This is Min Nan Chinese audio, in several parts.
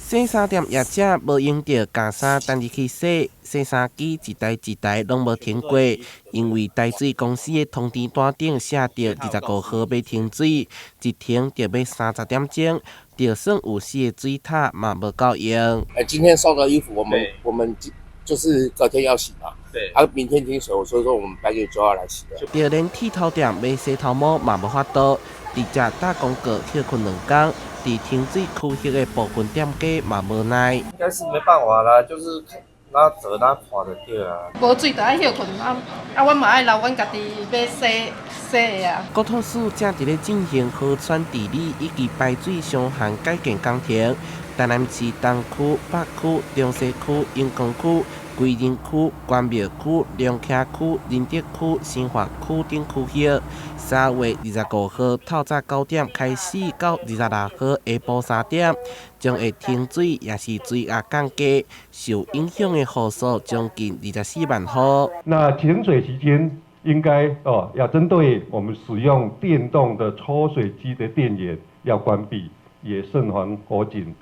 洗衫店業者無閒著共衫擲入去洗，洗衫機一台一台攏無停過，因為台水公司的通知單頂寫著25號欲停水，一停就欲30點鐘，就算有四個水塔嘛無夠用。哎，今天收的衣服，我們就是隔天要洗嘛。啊，明天停水，所以說我們半夜就要來洗了。就連剃頭店買洗頭毛嘛無法度，直接打廣告歇睏兩工。佇停水區域的部分店家嘛無奈。應該是沒辦法啦，就是哪做哪看就對啊。無水就愛歇睏啊，啊，阮嘛愛留阮家己欲洗洗的啊。國土署正佇咧進行河川治理以及排水上限改建工程。台南市東區、北區、中西區、榮光區、歸仁區、關廟區、龍墘區、仁德區、新化區等區域，3月25號透早9點開始到26號下晡3點，將會停水，抑是水壓降低，受影響的戶數將近24萬戶。那停水期間應該哦，要針對我們使用電動的抽水機的電源要關閉，也慎防火警。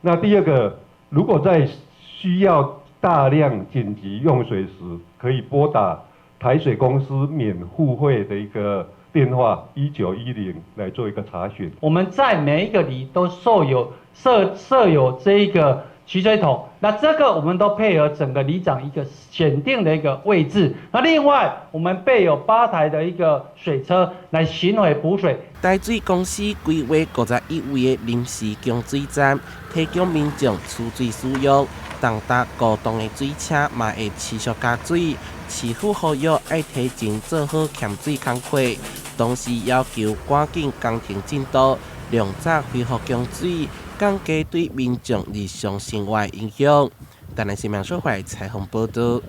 那第二個，如果在需要大量緊急用水時，可以撥打台水公司免付費的一個電話1910來做一個查詢。我們在每一個里都設有這一個取水桶，那這個我們都配合整個里長一個選定的一個位置。那另外，我們備有8台的一個水車來巡迴補水。台水公司規劃51位的臨時供水站，提供民眾取水使用。重達5棟的水車嘛會持續加水。市府呼籲愛提前做好欠水工課，同時要求趕緊工程進度，量早恢復供水，降低對民眾日常生活的影響。台南新聞小懷採訪報導。